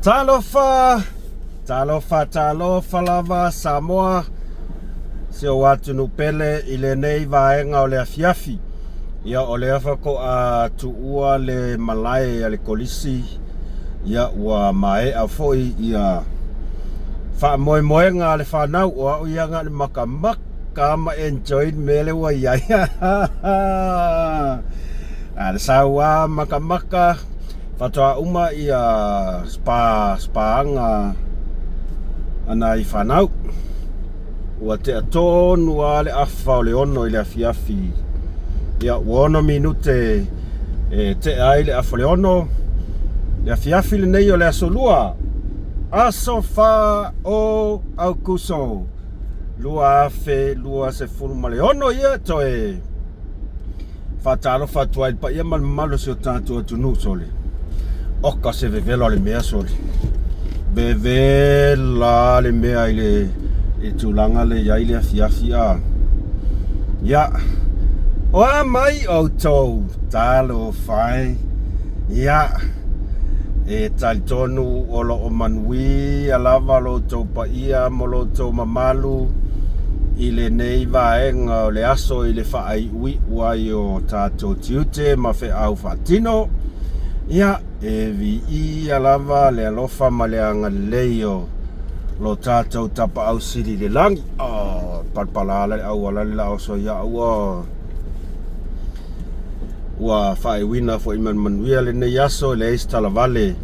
Talofa, talofa, talofa lava Samoa, si ou atunuu pele i lenei vaega o le afiafi. Ia o lea faatoa tuua le malae a le Kolisi, ia ua maea foi ia faamoemoega a le fanau. O au ia na o le makamaka ma enjoy le mea lea ua i ai. A le sau lava makamaka faatoa uma ia spa spaaga a nai fanau. Ua tea tonu lava le afa o le 6 i le afiafi. Ia ua 6 minute e tea ai le afa o le 6. Le afiafi lenei o le aso Lua, aso 4 o Aokuso 2026 ia toe Faatalofa atu ai i le paia ma le mamalu o si o tatou atunuu sole. Oka se vevela o le mea sole. Vevela le mea i le, i tulaga le i ai le afiafi a. Ia, o a mai outou, talofa e. Ia, e talitonu o lo o manuia lava lo outou paia ma lo outou mamalu i lenei vaega o le aso i le faaiuiu ai o tatou tiute ma feau faatino. Ia, e viia lava le alofa ma le agalelei o lo tatou Tapaau Sili i le lagi. Oh, palapala ala le auala le la oso ia ua ua faaiuina foi ma le manuia lenei aso, e leai se talavale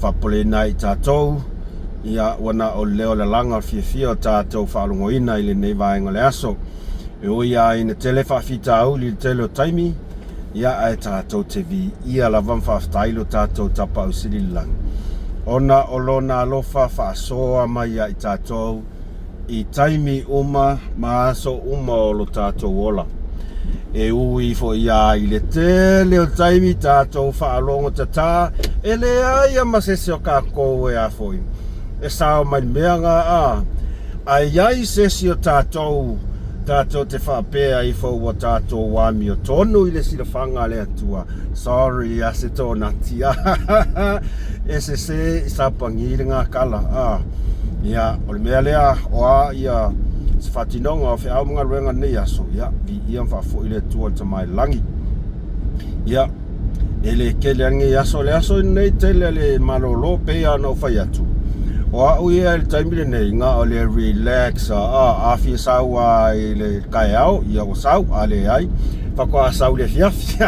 faapopoleina ai i tatou. Ia, ua na o le leo lalaga o le fiafia o tatou faalogoina i lenei vaega o le aso. E ui lava ina tele faafitauli i le tele o taimi, ia ae tatou te viia lava ma faafetai lo tatou Tapaau Sili i le Lagi, ona o Lona alofa faasoa mai ia i tatou i taimi uma ma aso uma o lo tatou ola. E ui foi lava i le tele o taimi tatou faalogo tatā, e leai lava ma se isi o kakou e a foi e sao mai le mea ga a, a i ai se isi o tatou tatou te faapea ifo ua tatou amiotonu i le silafaga a le Atua, sorry a se tonati e sese i sapagi le gakala a. Ia, o le mea lea o a ia se faatinoga o feau ma galuega lenei aso, ia, viia ma faafoi le Atua i le Tama i le Lagi. Ia, e le tele lava lenei aso, o le aso lenei tele a le malolo pei lava ona ou fai atu. O au ia i le taimi lenei, na o le relax a, a fia sau lava i le taeao, ia ua sau, a leai, faatoa sau i le afiafi.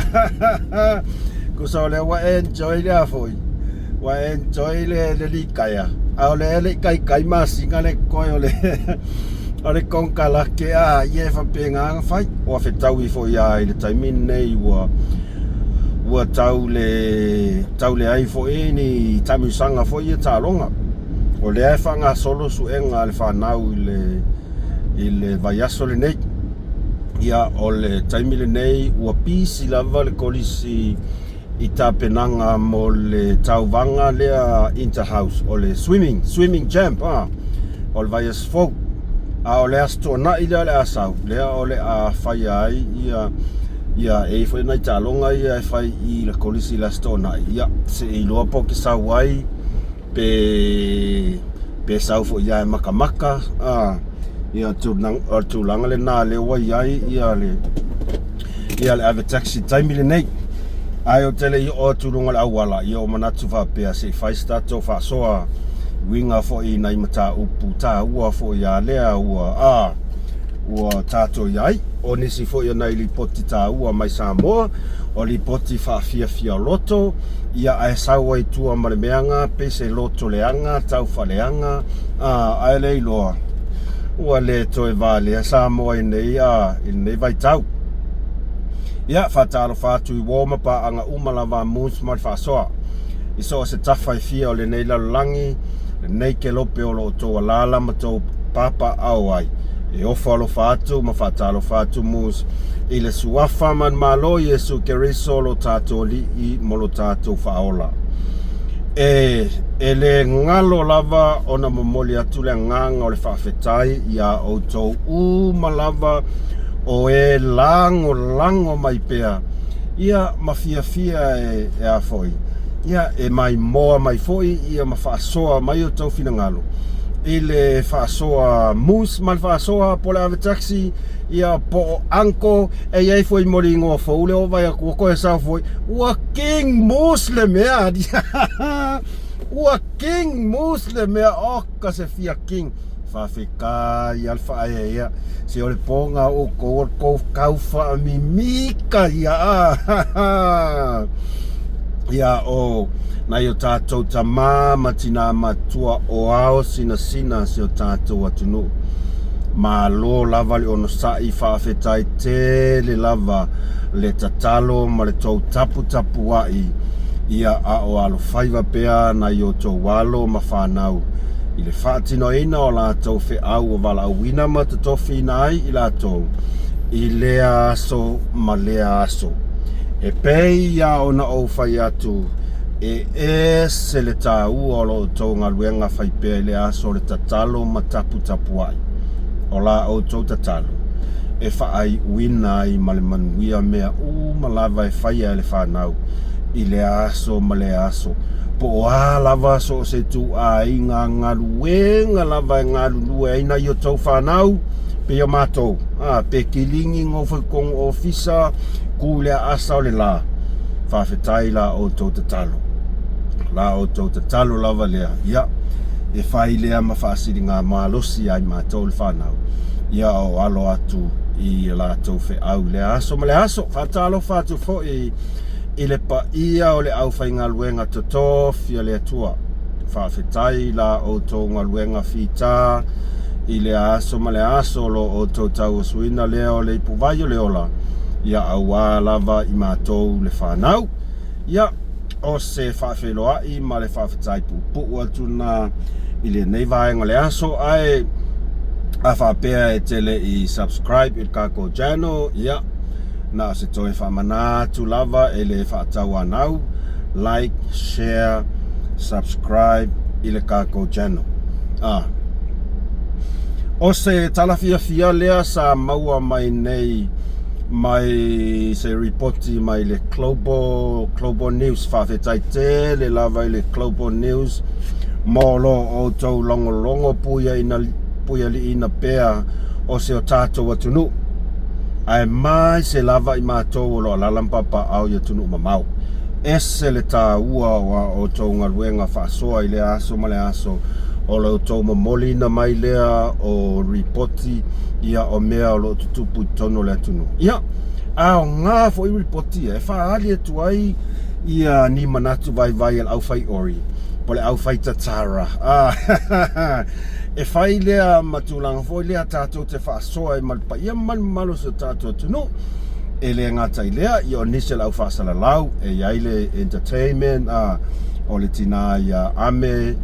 Tusa o lea ua enjoy lea foi, ua enjoy le, le likaea, a o lea e le i taitai masina le totoe o le o le konekarate a ia e faapena ona fai. Ua fetaui foi lava i le taimi lenei ua ua tau le tau leai foi ni taamilosaga foi ia taaloga. O lea e faagasolo suega a le fanau i le i le vaiaso lenei. Ia o le taimi lenei ua pisi lava le kolisi i tapenaga mo le tauvaga lea inter-house o le swimming, swimming champ a, o le vaiaso fou. A o le Aso Toonai lea o le a sau, lea o le a faia ai ia ia e i ai foi nai taaloga ia e fai i le kolisi i le Aso Toonai. Ia, se i iloa po o te sau ai pe pe sau foi ia e makamaka a ia o le tulaga lena lea ua i ai ia le ia le ave taxi taimi lenei. Ae ou te le i oo atu i luga o le auala, ia ua manatu faapea se i fai se tatou faasoa uiga foi i nai mataupu taua foi a lea ua a ua tatou i ai. O nisi foi o nai lipoti taua mai Samoa, o lipoti faafiafia loto, ia ae sau ai tua ma le meaga pei se loto leaga, taufaaleaga, a, ae le iloa ua le toe valea Samoa i nei, a, i lenei vaitau. Ia, faatalofa atu i uo ma paaga uma lava a Moose ma le faasoa. I so o se tafa e fia o lenei lalolagi, lenei kelope o lo outou alaala ma tou papaaao ai. E ofo alofa atu ma faatalofa atu Moose i le Suafa manumalo Iesu Keriso lo tatou Alii mo lo tatou Faaola. E, e le galo lava ona momoli atu le agaga o le faafetai iā outou uma lava o e lagolago mai pea, ia ma fiafia e, e a foi, Ia, e maimoa mai foi ia ma faasoa mai o tou finagalo i le faasoa moose ma le faasoa po o le ave taxi, ia po o uncle. E i ai foi mo le igoa fou lea ua vaai atu ua toe sau foi, ua King Moose le mea. Ua King Moose le mea, oka se fia king. Faafetai a le faaeaea. Se o le pōga o outou o le tou tau faamimika ia a. Ia o nai o tatou tamā ma tinā matua o ao sinasina si o tatou atunuu. Malo lava le onosai, faafetai tele lava le tatalo ma le tou taputapuai ia a o alofaiva pea nai outou alo ma fanau i le faatinoina o latou feau ua valaauina ma totofiina ai i latou i lea aso ma lea aso. E pei lava ona ou fai atu, e ese le taua o lo outou galuega fai pea i lea aso o le tatalo ma taputapuai. O la outou tatalo e faaiuina ai ma le manuia mea uma lava e faia e le fanau i lea aso ma lea aso. Po o a lava so o se ituaiga galuega lava e galulue ai nai outou fanau, pei o matou, a, pe kiligi nofo i totonu ofisa, ku i le aasa o le la, faafetai la outou tatalo. La outou tatalo lava lea, ia, e fai lea ma faasiliga malosi ai matou le fanau, ia o alo atu i latou feau i lea aso ma lea aso. Faatalofa atu foi i le paia o le aufaigaluega totofi a le Atua. Faafetai i la outou galuega fita i lea aso ma lea aso, o lo outou tauasuina lea o le ipuvai o le ola, ia auā lava i matou le fanau. Ia, o se faafeiloai ma le faafetai puupuu atu lena i lenei vaega o le aso, ae a faapea e te le i subscribe i le tatou channel, ia, na o se toe faamanatu lava e le faatauanau, like, share, subscribe i le tatou channel. Ah. O se tala fiafia lea sa maua mai nei mai se ripoti mai le Global, Global News. Faafetai tele lava i le Global News mo lo outou logologo puialiiina pea o se o tatou atunuu. Aemaise lava i matou o lo o alaala ma papaaao i atunuu mamao. Ese le taua o a outou galuega faasoa i lea aso ma lea aso, o lo outou momoliina mai lea o ripoti ia o mea o lo o tutupu i totonu o le atunuu. Ia, aoga foi ripoti ia e faaali atu ai ia ni manatu vaivai a le aufai ori po o le aufai tatara. Ah, e fai lea ma tulaga foi lea tatou te faasoa ai ma le paia ma le mamalu o si o tatou atunuu. E le gata i lea, ia o nisi o le au faasalalau, e i ai le entertainment, a, o le tinā ia Ame,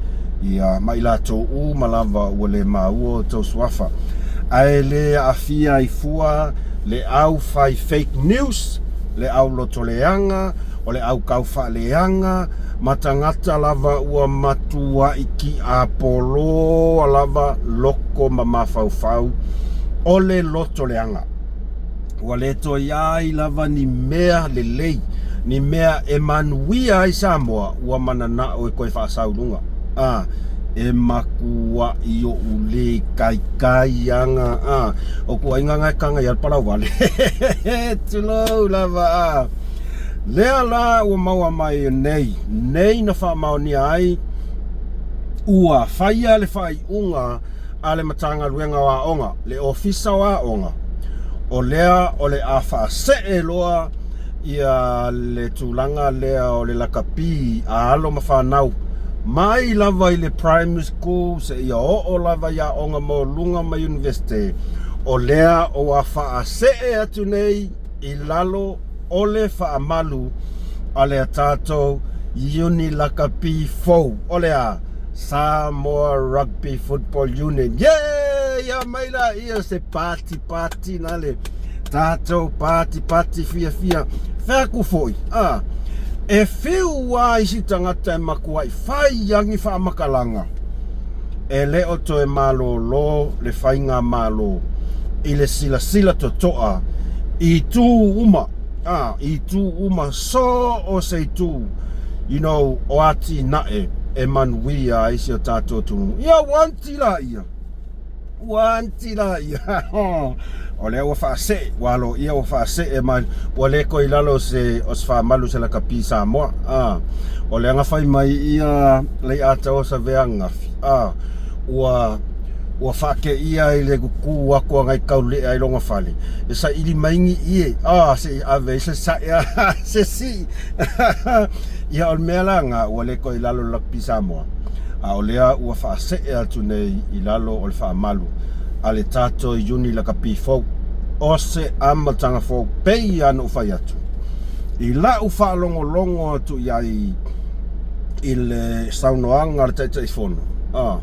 ia, ma i latou uma lava ua le maua outou suafa. Ae le aafia ai fua le au fai fake news, le au lotoleaga, o le au tau faaleaga, ma tagata lava ua matuai tiapoloa lava loko ma mafaufau o le lotoleaga. Ua le toe i ai lava ni mea lelei, ni mea e manuia ai Samoa, ua mananao e toe faasau i luga. A, e matuai oʻu le kaikai aga, a, o tuuaiga na e taga i ai le palauvale. Tulou lava, a. Lea la ua maua mai nei, nei na faamaonia ai, ua faia le faaiuga a le Matagaluega o Aoga, le Ofisa o Aoga, o lea o le a faasee loa ia le tulaga lea o le lakapi a alo ma fanau mai lava i le primary school seia oo lava i aoga maualuluga ma Universite, o lea ua faasee atu nei i lalo o le faamalu a le tatou Uni Lakapi fou, o le a? Samoa Rugby Football Union. Yeah! Ia mai la ia se pati pati na le tatou pati pati fiafia. Fea aku foi, a, e fiu a isi tagata e matuai fai agi faamakalaga. E le o toe malōlō le faigamalo i le silasila totoa i itu uma, a, i itu uma, so o se itu. You know, o atinae e manuia ai si o tatou atunuu. Ia ua anti laia. Ua anti laia. O lea ua faasee, ua aloaia ua faasee mai, ua le toe i lalo o se, o se faamalu se lakapi Samoa. A, o lea na fai mai ia Leiataua Savea ananafi, a, ua, ua faateia i le tutu atu a nai taulelea i lona fale, e saili mai ni ie, a, se i ave ai se sae, se sii. Ia, o le mea la lena, ua le toe i lalo o le lakapi Samoa, a o lea ua faasee atu nei i lalo o le faamalu a le tatou iuni lakapi fou. O se amataga fou, pei lava ona ou fai atu, i lau faalogologo atu i ai i le saunoaga a le Taitaifono, a,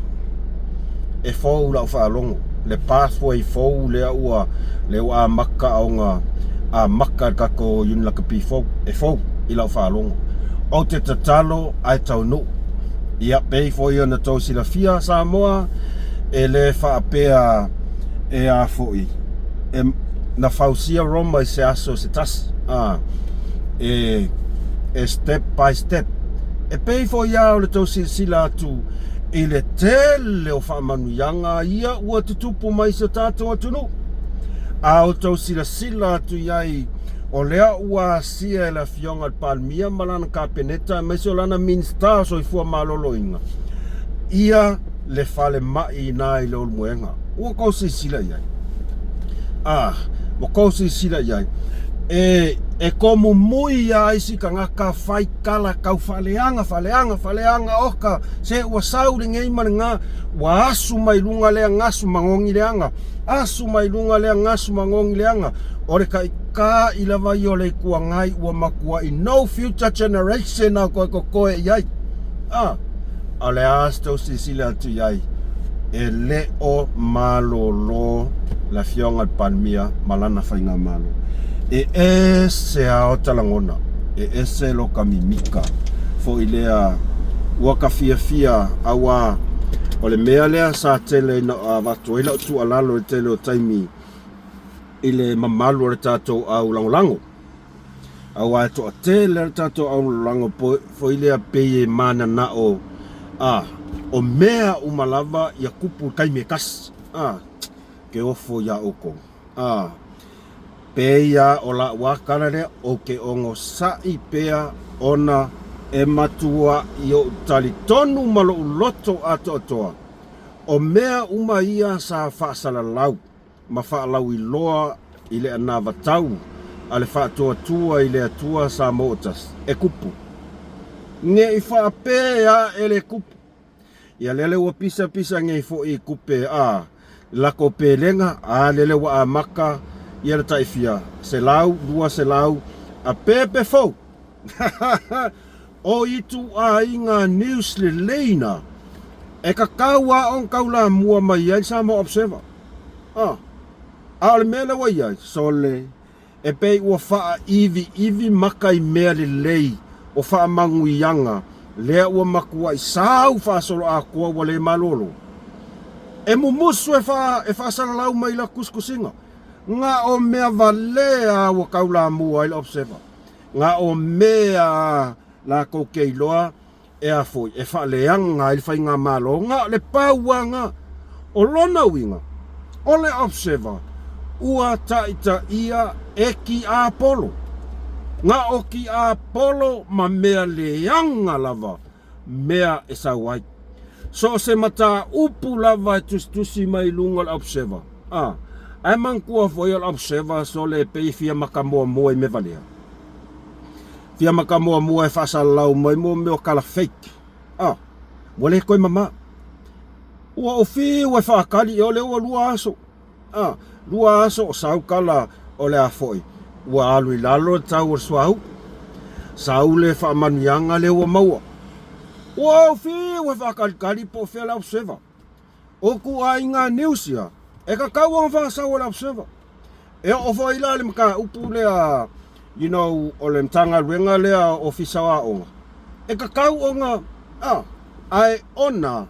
e fou lau faalogo, le pathway fou lea ua, lea ua amata ona amata e le tatou iuni lakapi fou, e fou i lau faalogo. Ou te tatalo ae taunuu. Ia, pei foi ona tou silafia Samoa, e le faapea e a foi, e, na fausia Roma i se aso se tasi, a, e, e step by step. E pei foi lava o le tou silasila atu i le tele o faamanuiaga ia ua tutupu mai i si o tatou atunuu. A outou silasila atu i ai, o lea ua asia e le Afioga i le Palemia ma lana Kapeneta aemaise o lana Minisita o Soifua Maloloina ia le falemai i ina i Leulumoega. Ua tou silasila i ai? A, ua tou silasila i ai? E, e tomumui lava isi tagata fai tala tau faaleaga, faaleaga, faaleaga, oka, se ua sau lenei ma lena, ua asu mai luga lea gasu magogi leaga, asu mai luga lea gasu magogi leaga, o le taitai lava ia o le Itu Agai ua matuai no future generation a toe totoe i ai. A, a o le a se tou silasila atu i ai, e le o malolo le Afioga i le Palemia ma lana faigamalo. E ese a ota lagona, e ese loka mimika foi lea ua ka fiafia auā o le mea lea sa tele ina avatu ai lau tuualalo i le tele o taimi i le mamalu o le tatou au lagolago. Auā e toatele lava le tatou au lagolago foi lea pei e mananao a o mea uma lava ia tupu i le taimi e tasi a ke ofo iā ʻoukou a pei a o la'u a tala lea ou te onosai pea ona e matua'i o'u talitonu ma lo'u loto atoatoa o mea uma ia sa faasalalau ma faalauiloa i le anavatau a le Faatuatua i le Atua sa mauatasi, e kupu. Ne i faapea aʻe le kupu. Ia lele ua pisapisa nei foi i kupe a lako pelega, a lele ua amata ia le taifia, 100, 200, a pepe fou. O ituaiga news lelei na e tatau a ona taulamua mai ai le Samoa Observer. A, a o le mea lea ua i ai, sole, e pei ua faaiviivi maka i mea lelei o faamanuiaga lea ua matuai sau faasoloatoa ua le malolo. E mumusu e, fa, e faasalalau mai la tusitusiga, na o mea valea ua taulamua ai le Observer. Na o mea a latou te iloa e a foi, e faaleaga ai le faigamalo, na o le pau lava na. O lona uiga, o le Observer ua taitaia e tiapolo. Na o tiapolo ma mea leaga lava mea e sau ai. So o se mataupu lava e tusitusi mai i luga o le Observer, a, ae manatua foi o le Observer sole e pei e fia makamuamua i mea valea. Fia makamuamua e faasalalau mai mo mea o tala fake. A, ua le toe mama. Ua ou fiu e faatali, o lea ua 2 aso. A, 2 aso o sau tala o le a foi, ua alu i lalo le tau o le suauu. Sau le faamanuiaga lea ua maua. Ua ou fiu e faatalitali po o fea le Observer. O ituaiga news ia, e tatau ona faasau e le Observer. E oo foi la le mataupu lea, you know, o le Matagaluega lea Ofisa o Aoga, e tatau ona, a, ae ona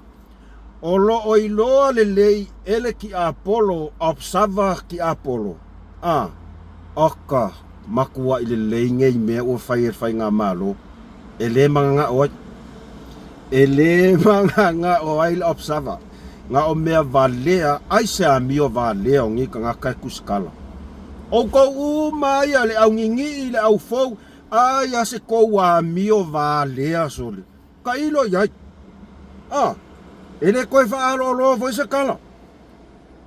o lo o iloa lelei e le tiapolo observer tiapolo, a, oka, matuai lelei nei mea ua fai e le faigamalo. E le magaga'o ai. E le magaga'o ai le Observer. Ga o mea valea, ai se amio valea o nei tagata e tusikala. Outou uma ia, le augigii, le aufou, ai a se tou amio valea sole. Tailo i ai. A, e le toe faaaloaloa foi se tala.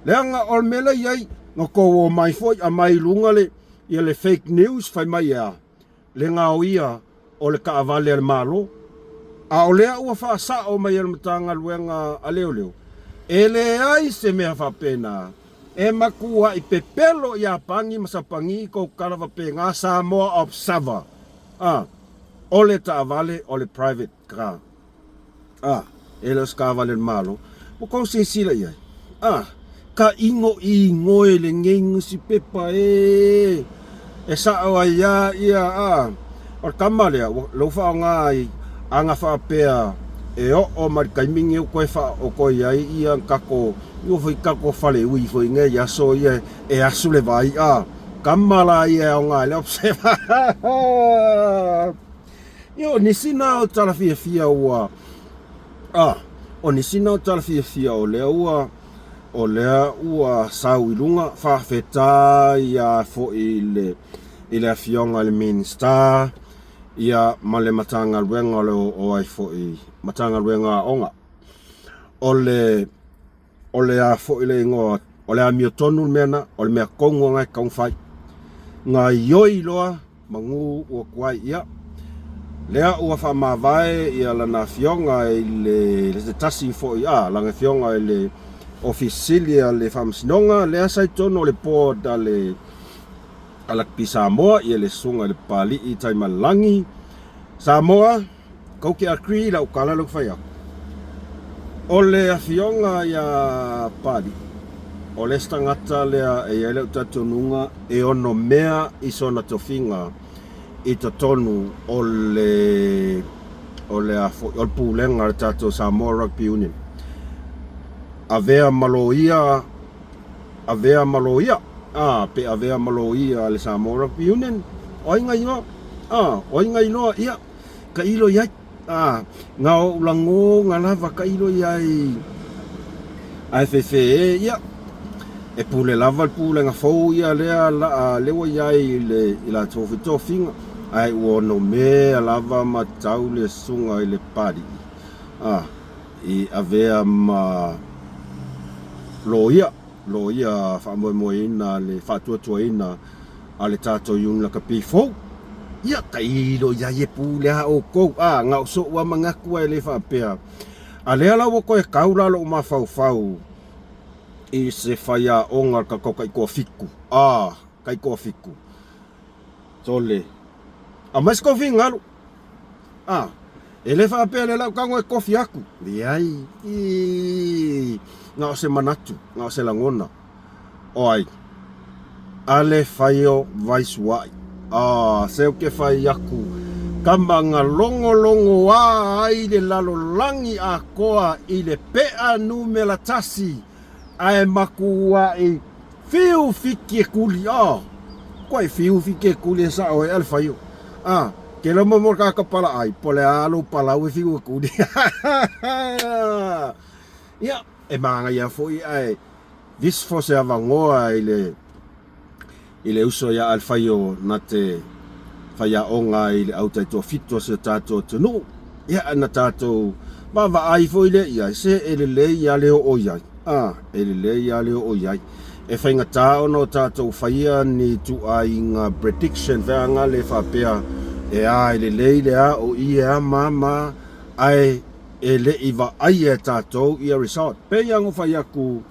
Leaga o le mea la i ai, na tou omai foi aumai i luga le, ia le fake news fai mai e a? Le gaoia o le taavale a le Malo. A o lea ua faasao mai e le Matagaluega a Leoleo, e leai se mea faapena, e matuai pepelo Iapani ma Sapani i tou tala faapena, Samoa Observer. A, o le taavale o le private car. A, e le o se taavale a le Malo. Ua tou silasila i ai? A, ka inoino e lenei nusipepa e! E sao ai lava ia, a, o le tama lea, ua lou faaaoga ai ana faapea e oo mai le taimi lenei ua toe faaoto i ai ia tatou, ua foi tatou faleui foi nei aso ia e asu le vai, a, tama la ia e aoga ai le observer. Ia, o nisi na o tala fiafia ua, a, o nisi na o tala fiafia o lea ua, o lea ua sau i luga, faafetai ia foi i le, i le afioga i le Minisita, ia, ma le Matagaluega o le, o ai foi, Matagaluega o Aoga. O le, o le a foi le igoa, o le amiotonu le mea na, o le mea tonu lena e tatau ona fai. Gaioi loa manu ua tuai ia. Lea ua faamavae ia lana afioga i le, le se tasi foi, a, lana afioga i le Ofisa Sili a le Faamasinoga, lea sa i totonu o le board a le a Rugby Samoa, ia le susuga i le Papalii Taimalelagi. Samoa, tou te agree i lau tala lea ou te fai atu? O le afioga ia Papalii, o le isi tagata lea e i ai lou talitonuga e ono mea i sona tofiga i totonu o le o le a foi, o le pulega a le tatou Samoa Rugby Union. Avea ma loia, avea ma loia, a, pe avea ma loia a le Samoa Rugby Union, o ai na iloa? A, o ai na iloa? Ia, tailo i ai. A, na ou lagona lava tailo i ai ae fefe e, ia, e pule lava le pulega fou ia lea laa lea ua i ai i le i latou foi tofiga, ae ua onomea lava ma tau le susuga i le Papalii, a, i avea ma loia, loia faamoemoeina le faatuatuaina a le tatou Iuni Lakapi fou. Ia, tailo i ai e pule a outou. A, na o so'u lava manatu ae le faapea. A lea la ua toe tau la lo'u mafaufau i se faiaoga o le tatou taitoafitu. A, taitoafitu. Sole. Aumai se tou finagalo. A, e le faapea lea la ou tago e tofi atu. Leai. Ii, na o se manatu, na o se lagona. O ai? A le faio vai suaʻi. A, se ou te fai aku, kama na logologoā ai le lalolagi atoa i le peʻa numera tasi, ae matuaʻi fiu fiki e kuli. A, koe fiu fiki e kuli e saʻo ai a le faio. A, ke loma mo ka ka pala ai, po le a lou palau e fiu e kuli. Ia, e manaia foi ae This for se avanoa i le i le uso ia Alfaio na te faiaoga ai i le au taitoafitu a si o tatou atunuu. Ia na tatou vaavaai foi lea i ai, se e lelei lava le oo i ai. A, e lelei lava le oo i ai. E faigata ona o tatou faia ni ituaiga prediction feaga le faapea e a e lelei le a o i e a ma ma ae e le i vaaia e tatou ia result. Pei lava ona ou fai atu,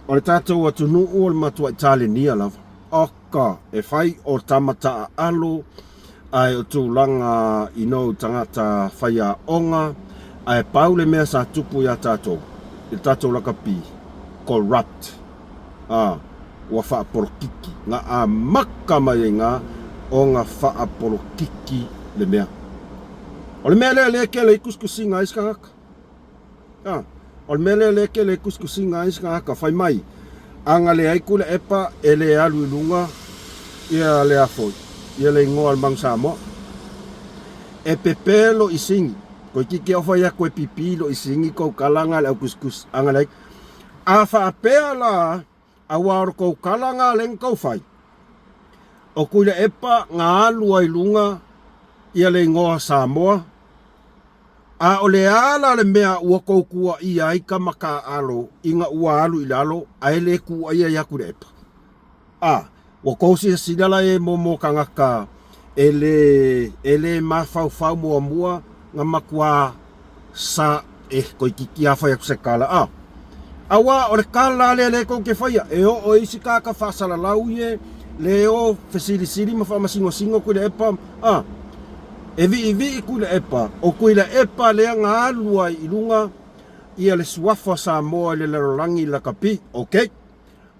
o le tatou atunuu o le matuai talenia lava. Oka, e fai o tama taaalo, ae o tulaga i nou tagata faiaoga, ae pau le mea sa tupu ia tatou, i le tatou lakapi, corrupt. A, ua faapolokiki. Na amata mai ai na ona faapolokiki le mea. O le mea lea lea e kele ai tusitusiga a isi tagata. A, o le mea lea lea e kele ai tusitusiga a isi tagata, fai mai, a na leai Tuilaepa e le alu i luga ia le a foi, ia le igoa o le Manu Samoa. E pepelo i sigi, toeitiiti oo fai atu e pipilo i sigi kou tala na le aukusikusi a na leai. A faapea la, aua o le tou tala na lea na tou fai, o Tuilaepa na alu ai i luga ia le igoa Samoa, a o le a la le mea ua tou tuuaia ai tama taaalo ina ua alu i lalo ae le tuuaia ia Tuilaepa? A, ua tou silasila la e momo tagata e le, e le mafaufau muamua na matua sa, e, toeitiiti lava fai atu se tala, a. Aua o le tala lea lea tou te faia, e oo i isi tagata faasalalau ie, le o fesilisili ma faamasinosino Tuilaepa, a. E viivii Tuilaepa, o Tuilaepa lea na alu ai i luga ia le suafa o Samoa i le lalolagi lakapi, okay.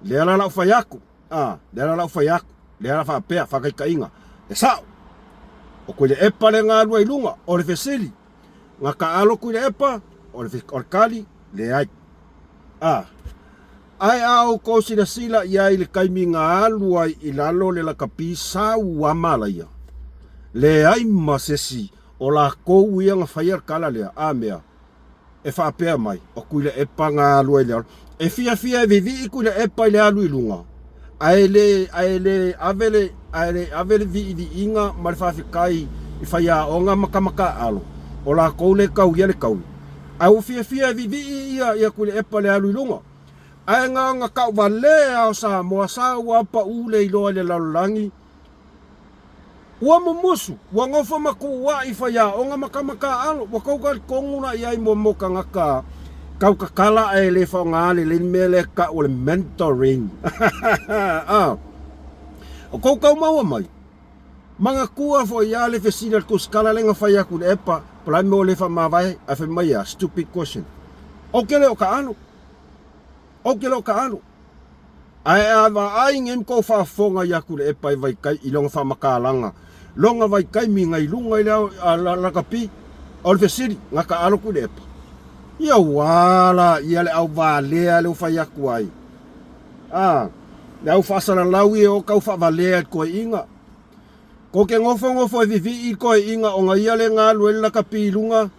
Lea la lau fai atu, a, lea la lau fai atu, lea la faapea, faataitaiga, e sao. O Tuilaepa lea na alu ai i luga, o le fesili, na taalo Tuilaepa, o le, o le tali, leai. A, ae a outou silasila i ai i le taimi na alu ai i lalo le lakapi sau a malaia, leai ma sesi o lakou ia na faia le tala lea, a mea, e faapea mai, o Tuilaepa na alu ai i le alo. E fiafia e vivii Tuilaepa i le alu i luga, ae le, ae le ave le, ae le ave le viiviiga ma le faafetai i faiaoga ma tama taaalo, o latou le tauia le taui. Ae ua fiafia e vivii ia, ia Tuilaepa i le alu i luga. Ae na ona tauvalea o Samoa sa ua paū le iloa i le lalolagi, Ua mumusu, ua nofo ma kuuaʻi faiaoga ma tama taaalo, ua tou talitonu la i ai mo mo tagata tau tatala ae le faaaoga lelei le mea lea e tau o le mentoring. Ah, o kou tau maua mai, manatua foi ia le fesili a le tusitala lea na fai atu i le epa, po o le a le mea ua le faamavae, ae fai mai ia, stupid question. Ou te le o taalo. Ou te le o taalo. Ae a vaai nei ma tou faafofoga ia Tuilaepa i vaikai i lona faamatalaga, lona vaitaimi nai luga i le ao a lakapi, o le fesili, na taalo Tuilaepa? Ia ua la ia le au valea lea ua fai atu ai. A, le au faasalalau ia o tau faavalea i le toeaiina. Tou te nofonofo e vivii i le toeaiina ona ia lea na alu ai le lakapi i luga,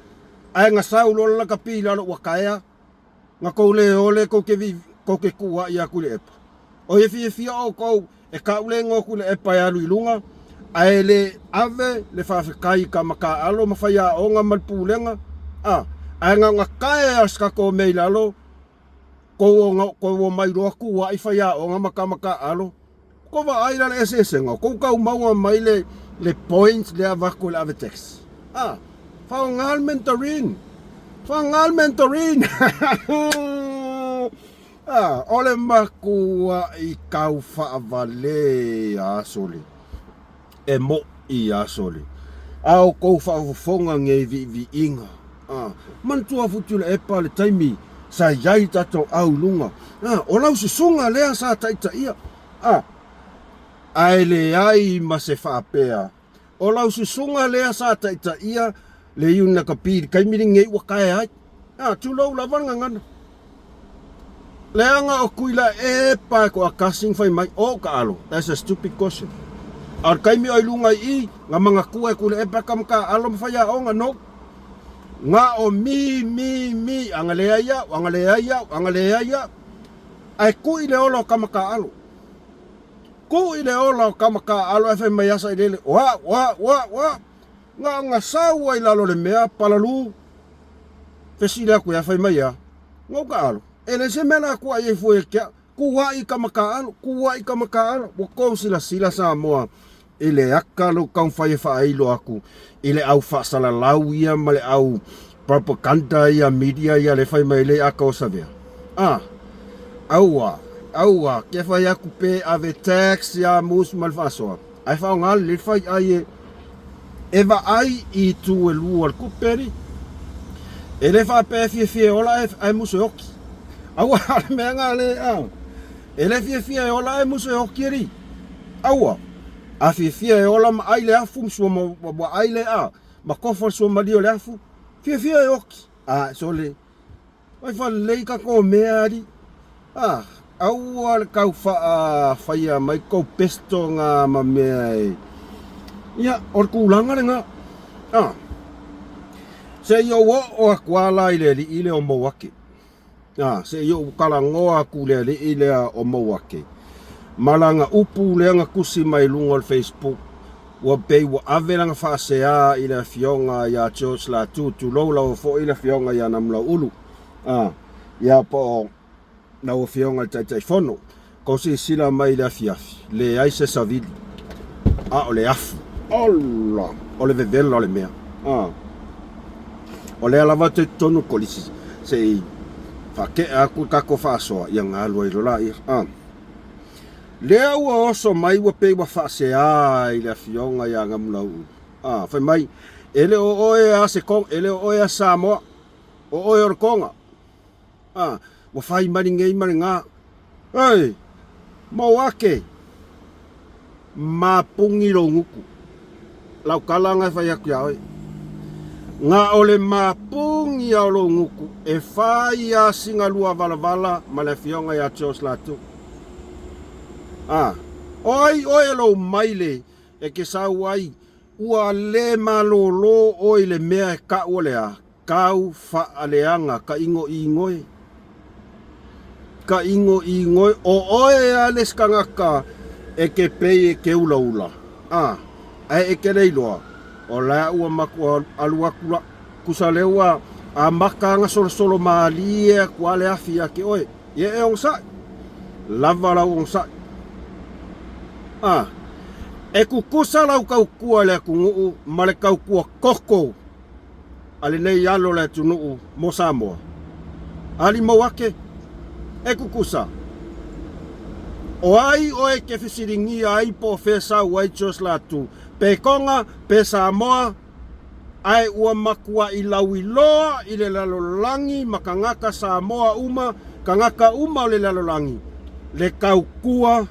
ae na sau loa le lakapi i lalo ua taea. Na kou le ole kou te vi, kou te kuuaʻi ia Tuilaepa. O ia fiafia oukou e kaʻule igoa Tuilaepa e alu i luga, ae le ave le faafetai i ka makaalo ma faiaoga ma le pulega, a, ae na ona tae a se tatou mea i lalo, kou ona, kou omai loa kuuaʻi faiaoga ma ka makaalo, Ko vaai la le eseesega, o kou tau maua mai le, le points lea avatu e le ave tax. Ah, faaaoga le mentoring. Faaaoga le mentoring. ah, o le matuai tau faavale a sole. E moʻi a sole. A o kou faafofoga nei viiviiga. Ah, manatua Futuilaepa le taimi sa iai tatou au i luga. Ah, o lau susuga lea sa taitaia. Ah, ae leai ma se faapea. O lau susuga lea sa taitaia le Iunakapi i le taimi lenei ua taea ai. Ah, tulou lava le gagana. Leaga o Tuilaepa e toatasi na fai mai, oh taalo, that's a stupid question. A o le taimi o i luga i i, na manatua e Tuilaepa e tama taaalo ma faiaoga, no. Na o mi, mi, mi, a na leai au, a na leai au, a na leai au. Ae kui le ola o tama taaalo. Kui le ola o tama taaalo ae fai mai a Sailele, o au, o au, o au, o au. Na o na sau ai lalo le mea, palalu, Fesili atu ia fai mai ia, Ngau taaalo, e leai se mea la kuai ai fua ia te au. Kuai ka makaalo, kuai ka makaalo. Ua kou silasila Samoa i le aka lou taumafai e faailo atu i le au faasalalau ia ma le au propaganda ia media ia le fai mai le aka o Savea. Ah, aua, aua, ke fai atu pe ave tax ia mus ma le faasoa. Ae faaaoga lelei le faiai e e vaai i itu e lua o le tupe alii. E le faapea e fiafia e ola ae musu e oki. Aua o le mea lena le a. E le fiafia e ola ae musu e oki alii. Aua. A fiafia e ola ma ai le afu ma sua ma ai le a ma kofo le suamalie o le afu, fiafia e oki. A sole Fai faalelei tatou mea alii. Ah, aua le tau faafaia mai tou pesto na ma mea e. Ia, o le tulaga lena. A. Se i ou oo aku a la i le alii lea o Mouake. A, se i ou talanoa aku i le alii lea o Mouake, ma lana upu lea na tusi mai luga o le Facebook, ua pei ua ave lana faasea i le afioga ia George Latu, tulou lava foi le afioga ia Namulauulu, a, ia po o lau Afioga i le Taitaifono, kou silasila mai i le afiafi, leai se savili, a o le afu. Ola! O le vevela o le mea. A. O lea lava te totonu le kolisi, se i faatea atu le tatou faasoa, ia galu ai loa laia. A. Lea ua oso mai ua pei ua faasea i le Afioga ia Namulauulu. A, fai mai, e le o oe a se Tonga, e le o oe a Samoa, o oe o le Tonga. A, ua fai mai lenei ma lena. Oi! Mauake! Mapuni lou gutu. Lau tala na e fai atu ia oe. Na o le mapuni a o lou gutu e fai a sina lua valavala ma le afioga ia George Latu. A, o ai oe lou maile e ke sau ai ua le malōlō oe i le mea e kau o le a? Kau faaleaga ka igoigoe Ka igoigoe O oe a le isi tagata e ke pei e ke ulaula a ae e ke le iloa o la ua matua alu atu la tusa lea ua amata ana solosolo malie atu a le afi ia te oe ia e onosai lava lau onosai a e tutusa lau tautua i le atunuu ma le tautua toto a lenei alo o le atunuu mo Samoa. Ali Mauake, e kukusa. O ai oe ke fesiligia ai po o fea sau ai George Latu, pe Tonga, pe Samoa, ae ua matuaʻi lauiloa i le lalolagi ma tagata Samoa uma, tagata uma o le lalolagi, le tautua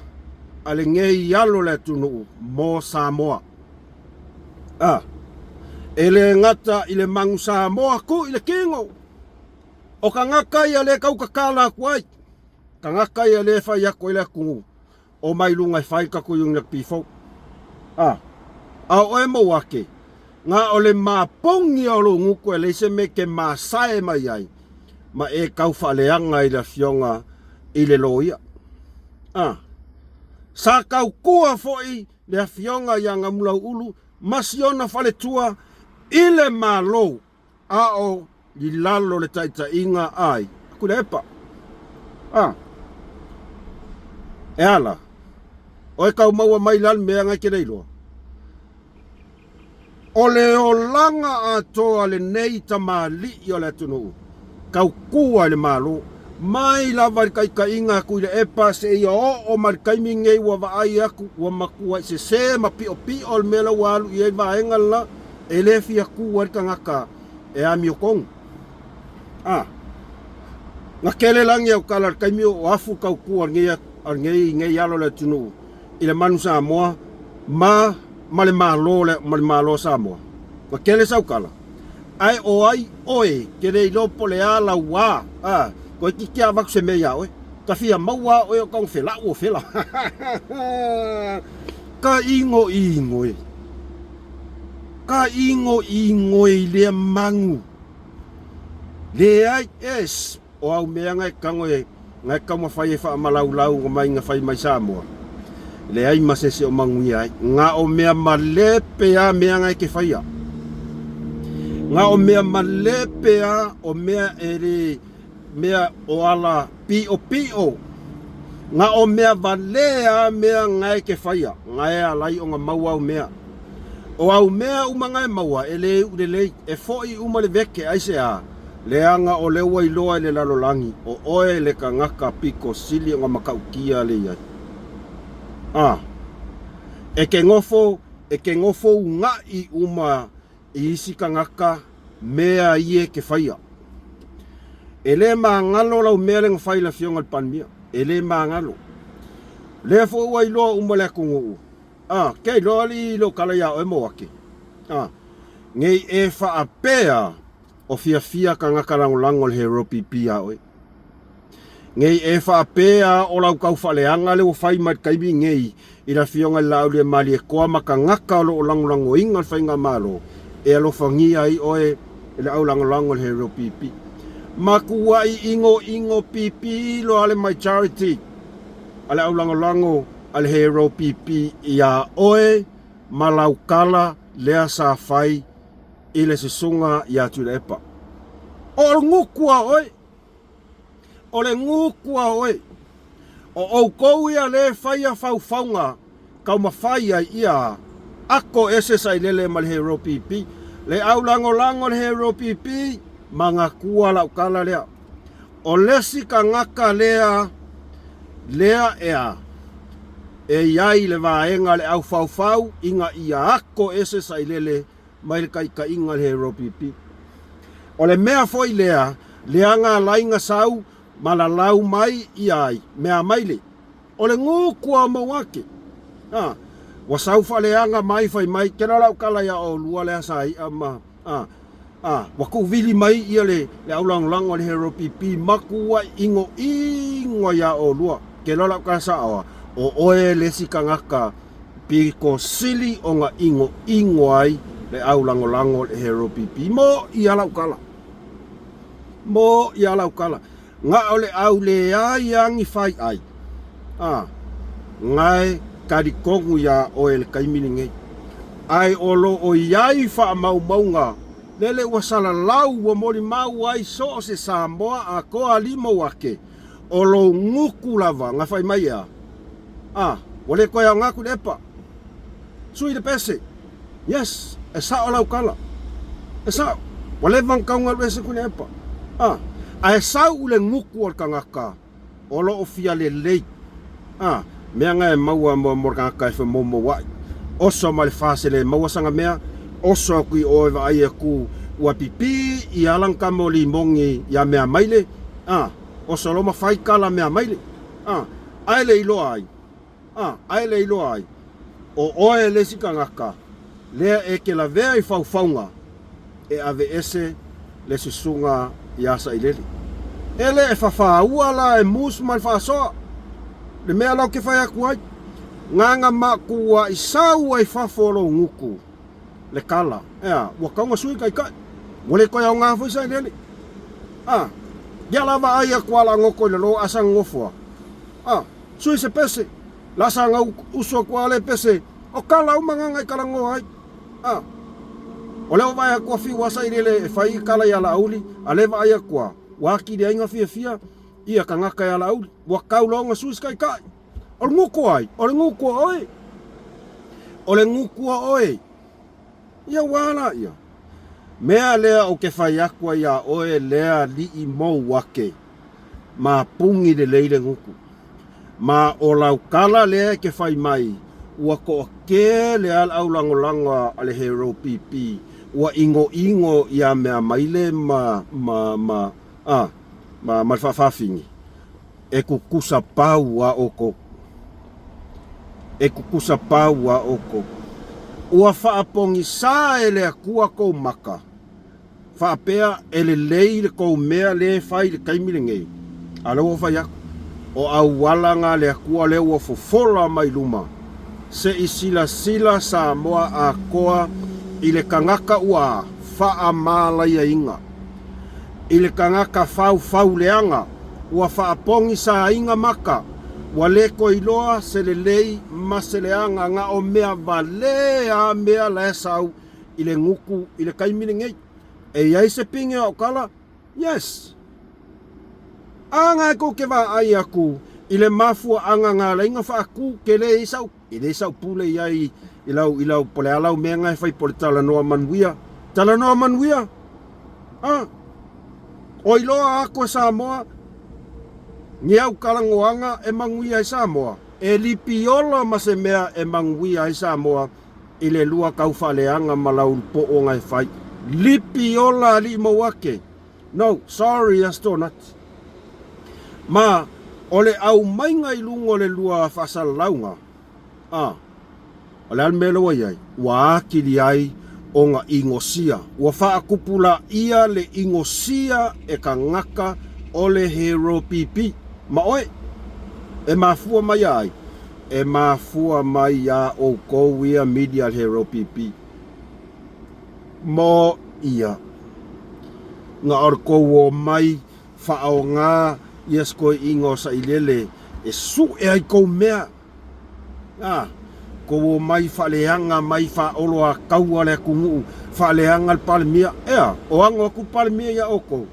a lenei alo o le atunuu mo Samoa. A. E le gata i le manu Samoa ku i le kino, o tagata ia le tau tatala atu ai, tagata ia le fai atu ai le atunuu, o mai luga e fai le tatou Union Rugby fou. A. A o oe Mauake, na o le mapogi a o lou gutu e leai se mea e te masae mai ai, ma e tau faaleaga i le afioga i le loia. A. Sa tautua foi le Afioga ia Gamulauulu ma siona faletua i le Malo a o i lalo le taitaiga ai Tuilaepa. A. E ala, oe tau maua mai la le mea ngai ke le iloa. O le olaga atoa lenei tamalii o le atunuu, tautua i le Malo, mai lava i le taitaiga a Tuilaepa seia oo mai le taimi lenei ua vaai atu ua matuai sese ma piopio le mea la ua alu i ai le vaega le la, e le fia tu ai le tagata e amiotonu. A. Na tele lagi au tala i le taimi o afu le tautua a lenei alo o le atunuu i le manu Samoa ma ma le Malo ma le Malo o Samoa. Ua tele sau tala, ae o ai oe ke le iloa po le a lau a, a, toeitiiti a avatu se mea ia oe. Ka fia maua a oe o kau felau o fela. Ka igoigo e. Ka igoigo e i lea manu. Leai, es. O au mea nga e tago e nga e taumafai e faamalaulau nga mai nga fai mai Samoa, leai ma se isi o manuia ai. Nga o mea malepe a mea nga e ke faia. Nga o mea malepe a o mea e le mea o ala piopio. Nga o mea vale a mea nga e ke faia, nga e alai o nga maua au mea. O au mea uma nga e maua e le iu lelei, e foi uma le veke, aisea? Leaga o lea ua iloa e le lalolagi, o oe le tagata pito sili ona matautia le i ai. A. E ke nofo, e ke nofo unaʻi uma i isi tagata mea ia e ke faia. E le magalo lau mea le na fai i le Afioga i le Palemia. E le magalo. Lea foi ua iloa uma le atunuu. A, ke iloa alii lou kala iā oe Mauake. A, nei e faapea O fiafia tagata lagolago le Hero PP a oe. Nei e faapea o lau tau faaleaga le ua fai mai le taimi nei i le afioga i le Laauliamalietoa ma tagata o lo o lagolagoina le faigamalo. E alofagia ai oe e le aulagolago o le Hero Pipi. Makuai igoigo pipi loa le majority a le aulagolago a le Hero Pipi iā oe ma lau kala lea sa fai i le susuga iā Tuilaepa. O le guku a oe! O le guku a oe! O oukou ia le faia faufauga taumafai ai ia ako ese sailele ma le Hero Pipi. Le aulagolago le Hero Pipi ma gatua lau kala lea. O lesi tagata lea lea ea e iai le vaega le aufaufau ina ia ako ese sailele mai le taitaiga le Hero Pipi. O le mea foi lea lea na alai na sau ma lalau mai iai mea mai le O le gukua o Mauake. A, ua sau faaleaga mai fai mai, kela lau kala ia olua le asa i'a ma, a, a, ua tuuvili mai ia le, le aulagolago a le Hero PP, makua'i igoigo ia olua. Kela lau kala sa'oa, o oe le isi tagata pito sili ona igoigo ai le aulagolago o le Hero PP. Mo ia lau kala. Mo ia lau kala. Na o le au leai a ni fai ai, a, nae talitonu iā oe le taimi lenei. Ae o lo o i ai faamaumauga lele ua salalau ua molimau ai so o se Samoa atoa limo ake o lou gutu lava na fai mai ea, a, ua le toe aoga atu i le epa. Sui le pese. Yes, e sao lau tala. E sao. Ua leva ona tau galu ese Tuilaepa. A, ae sau i le gutu o le tagata o lo o fia lelei. A, mea na e maua mo, mo le tagata e femoumoua'i. Oso ma le fase le maua sana mea, oso atu i o e vaai atu ua pipi i ala na tama o limogi ia mea maile. A, oso lo ma fai kala mea maile. A, ae le iloa ai. A, ae le iloa ai, o oe le isi tagata lea e te lavea i faufauga e aveese le susuga iā Sailele. E le e fafāua la e mus ma le faasoa le mea la ou te fai atu ai. Gaga makuaʻi sau ai fafo o lou gutu le kala, ea, ua tau na sui taitai. Ua le toe aoga foi Sailele. A, ia la vaai atu a lagoto i lalo a sa nofo a. A. Sui se pese, lasa nga uso atu a le pese, o kala uma nga ngai kala ngoa ai. A, o lea ua vaai atu a fiu asa i lele e fai i kala ia Laauli, a le vaai atu a, ua atili ai nga fiafia ia kangaka ia Laauli, ua kau loa nga sui skai kai. O le guku ai, o le guku a oe. O le guku a oe. Ia ua ala ia. Mea lea ou te fai atu ai iā oe lea alii mou ake, ma puni lelei le gutu. Ma o lau kala lea e te fai mai, ua toatele a le aulagolago a le Hero PP, ua igoigo ia mea maile ma, ma, ma, a, ma, ma le faafafine. E kukusa pau a oukou. E kukusa pau a oukou. Ua faapogisā e le Atua kou maka, faapea e lelei le kou mea lē fai i le taimi lenei. A lea ua fai atu, o auala na le Atua lea ua fofola mai luma, se i silasila Samoa atoa i le tagata ua faamalaiaina. I le tagata faufauleaga ua faapogisaina maka, ua le toe iloa se lelei ma se leaga na o mea valē a mea la e sau i le gutu i le taimi lenei. E i ai se pine o au tala? Yes! A na e tou te vaai atu i le mafuaaga na alai na faatu ke le i sau E le sau pule i ai i lau, i lau, po le a lau mea na e fai po le talanoa manuia. Talanoa manuia? A? O iloa aku e Samoa, ni au kalagoaga e manuia ai Samoa. E lipiola ma se mea e manuia ai Samoa i le lua tau faaleaga ma lau poo na e fai. Lipiola alii mou ake. No, sorry Astonati. Ma, o le aumaiga i luga o le lua faasalalauga, a, o le a le mea lea ua i ai? Ua atili ai ona igosia. Ua faatupulaia le igosia e tagata o le Hero PP. Ma oe, e mafua mai ia ai? E mafua mai iā outou ia media Hero PP. Mo ia. Na o le kou omai faaoga ia sikoiiga o sailele e suʻe ai kou mea. A, kou omai faaleaga mai faaolo a kaua le atunuu, faaleaga le Palemia. Ea, o ago atu le Palemia ia outou.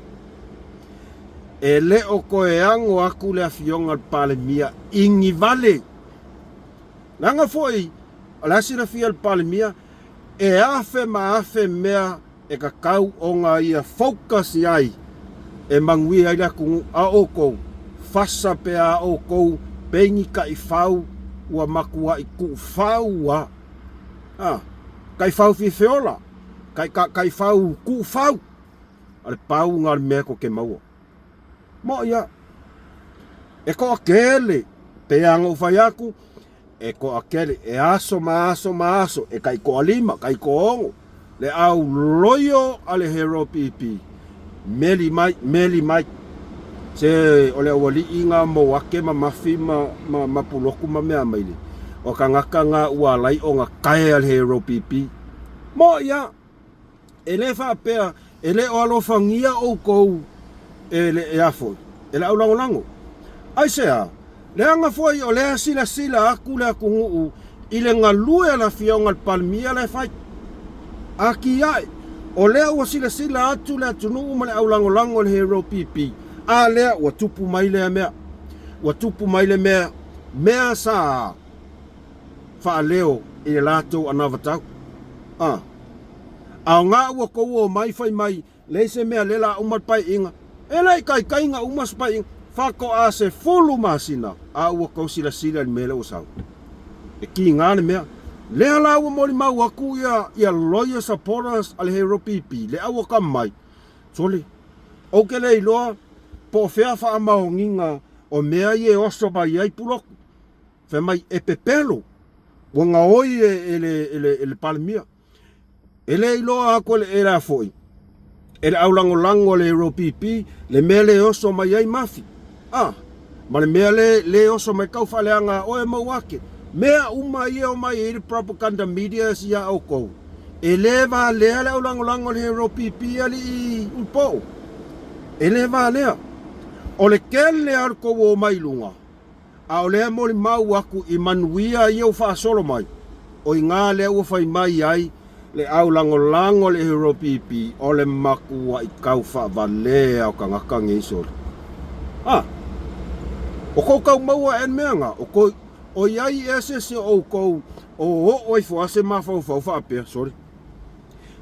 E le o toe ago atu le afioga le Palemia i ni vale. Leaga foi, o le a silafia e le Palemia, e afe ma afe mea e tatau ona ia focus i ai e manuia ai le atunuu, a o outou, fasa pe a outou peini taifau ua matuai tuufau a, a, taifau fiafiola, taifau tuufau, a le pau na o le mea tou te maua. Moʻi a, e toatele, pei lava ona ou fai atu, e toatele, e aso ma aso ma aso, e tai toalima, tai toaono, le au loio a le Hero PP, meli mai, meli mai. Se o le aualii na mo ake ma mafi ma, ma, ma puloku ma mea maile. O tagata na ua alai ona tae a le Hero PP. Moʻi a! E le faapea e le o alofagia outou e le ea foi, e le aulagolago. Aisea? Leaga foi o lea silasila atu le atunuu i le galue a le Afioga i le Palemia la e fai. Atiae, o lea ua silasila atu le atunuu ma le aulagolago i le Hero PP, a lea ua tupu mai lea mea. Ua tupu mai le mea, mea sa faaleo i le latou anavatau. A. Aoga ua tou omai fai mai leai se mea lea la uma le paeaiga. E le i taitaiga uma se paeaiga, faatoa 10 masina a ua tou silasila i le mea lea ua sau. E kiga le mea. Lea la ua molimau atu ia, ia lawyer supporters a le Hero PP, le au atamai. Sole, ou te le iloa po o fea faamaoniga o mea ia e oso mai ai Puloku. Fai mai, e pepelo, ua gaoi e, e, le, e, le, e le Palemia. E le iloa atu e le, e la foi, e le aulagolago a le ROPP, le mea le oso mai ai Mafi. Ah, ma le mea le, le oso mai kau faaleaga a oe mau ake. Mea uma ia o mai ai le propaganda media si a oukou. E le valea le aulagolago a le ROPP alii Ulupo'o. E le valea. O le kele a o le tou o mai luga, A o lea molimau aku i manuia ia ua faasolo mai, o iga lea ua fai mai ai le au lagolago a le Hero PP o le matuaʻi kau faavalea o tagata nei sole. A! O kou kau maua ea le mea na, o kou, o iai ea se esi o oukou o oo ifo a se mafaufau faapea, sole.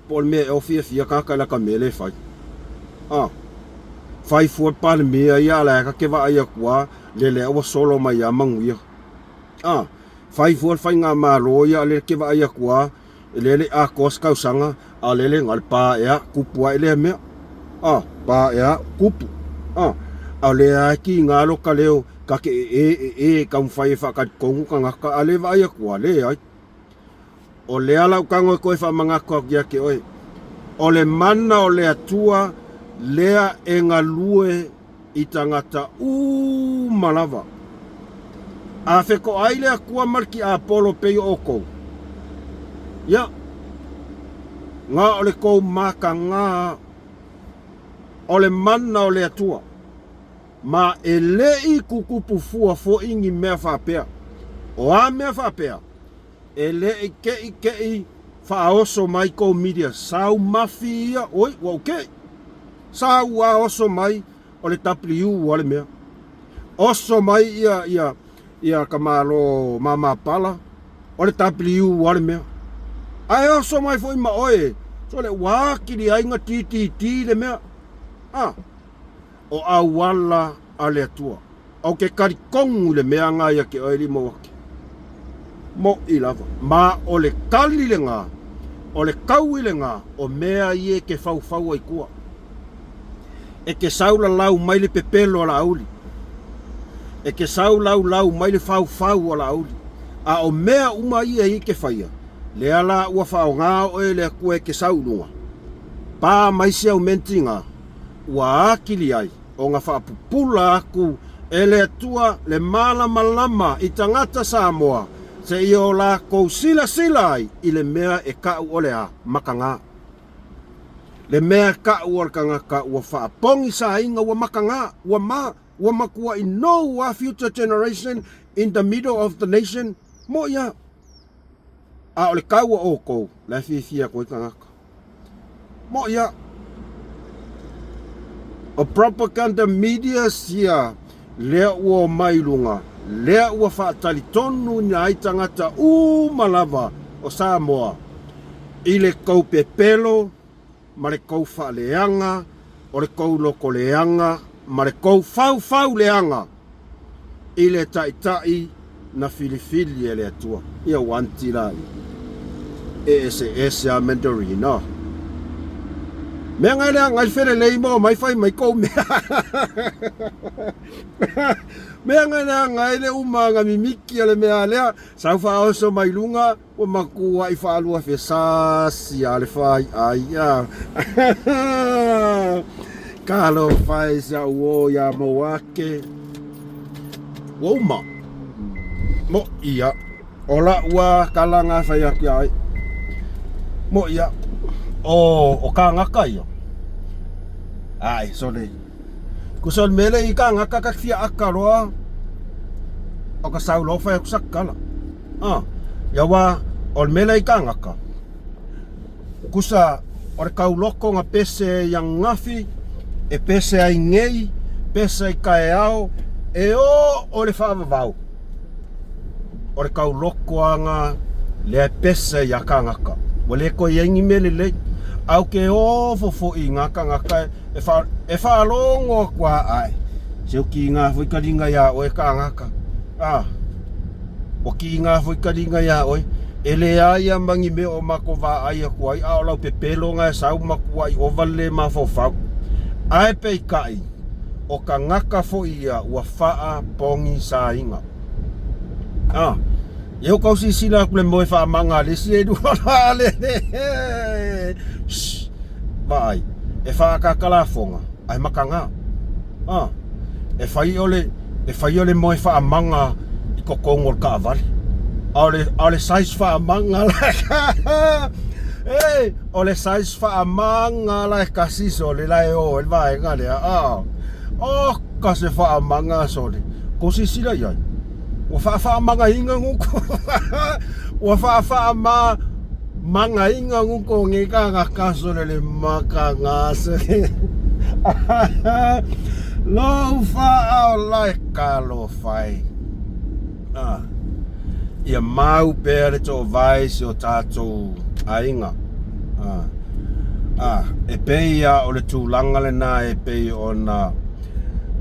Po o le mea ea o fiafia tagata i lata mea lea e fai. A! Fai fua le Palemia ia a la e ta te vaai atu a, lea lea ua solo mai a manuia. A! Fai fua le faigamalo ia a lea te vaai atu a, lea le i atoa se tausaga, a lea le na o le pa ea, tupu ae lea mea. A! Pa ea, tupu. A! A o lea a e kiga lota leo, ta te ee, ee, taumafai e faatalitonu tagata, a lea e vaai atu a, leai. O lea lau tago e toe faamanatu atu ia te oe, o le mana o le Atua lea e galue i tagata uma lava. A fetoai le Atua ma le tiapolo pei o outou, ia, na o le tou mataga o le mana o le Atua, ma e le i tutupu fua foi ni mea faapea. O a mea faapea? E le i keʻikeʻi faaoso mai kou media sau mafi ia, oi, ua ou keʻi. Sau a oso mai o le W a le mea. Oso mai ia, ia, ia ka malo mamapala, o le W a le mea. Ae oso mai foi ma oe, so le ua akili ai na TTT le mea. Ah, o auala a le Atua. Ou te talitonu i le mea na ia te oe lima ake. Moʻi lava. Ma o le tali lena, o le taui lena, o mea ia e te faufau ai tua. E te sau lalau mai le pepelo a Laauli. E te sau laulau mai le faufau a Laauli. A o mea uma ia e te faia, lea la ua faaaoga oe e le Atua e te sau i luga. Pa mai si au mentiga, ua atili ai ona faapupula atu e le Atua le malamalama i tagata Samoa seia o lakou silasila ai i le mea e kau o le a, makaga. Le mea ka'u o le tagata ua faapogisaina, ua mataga, ua ma, ua matua'i nou a future generation in the middle of the nation, mo'i a. A o le tau a outou, la e fiafia atu ai tagata. Mo'i a. O propaganda media sia lea ua omai i luga, lea ua faatalitonu ai tagata uma lava o Samoa i le tou pepelo ma le tou faaleaga, o le tou lotoleaga ma le tou faufauleaga i le Taitai na filifili e le Atua. Ia ua anti la ia. E eseese a Mandarina. Mea ngai leaga ai le felelei ma omai fai mai kou mea. Mea ngai leaga ai le umaga mimiki o le mea lea, sau faaoso mai luga, Ua matuai faalua fesasi a le fai ai a. Talofa e si au uo iā Mauake. Ua uma. Moʻi ia. O la'u a tala na fai atu iā oe. Moʻi ia. O, o kānaka ia. Ai, sole. Kusa o le mea lea i kānaka ka fia aka loa o ka sau loa fai atu sa kala. A, ia wā, o le mea lea i kāngaka, kusa o le kauloko na pese i ananafi, e pese ai nei, pese ai kaeao, e oo i le faavavau, o le kauloko lava lea e pese ai a kāngaka. Ua le toe i ai ni mea lelei. Ae ou te ofo foi i ngā tāngata e, wha, e whaalogo atu a ae. Se o ki ngā foi kalinga iā oe kāngaka. A, Ua kīnā foi ka linga iā ʻoe, e leai a ma ni mea o mākou vaai aku ai, a o lau pepelo na e sau makuaʻi ʻova le mafaufau. Ae peikaʻi, ʻo ka gaka foʻi ia ua faʻa pogisaina. A, ia ua kau silasila aku le moe faamaga a le isi elua la le Shh, vaai, e faakaka lafoga, ae makaga. A, e fai o le, e fai o le moe faamaga i totonu o le taavale. A o le, a o le size faamaga la e, o le size faamaga la e kasi sole la e o ai le vaega lea. A, oka se faamaga sole. Kou silasila i ai. Ua faafaamagaina guko. Ua faafaama magaina guko nge kagaka sole le makaga sole. Lou faaola e talofa e. Ah. Ia mau pea le toovae si o tatou aiga. Ah. Ah, e pei a o le tulaga lena e pei ona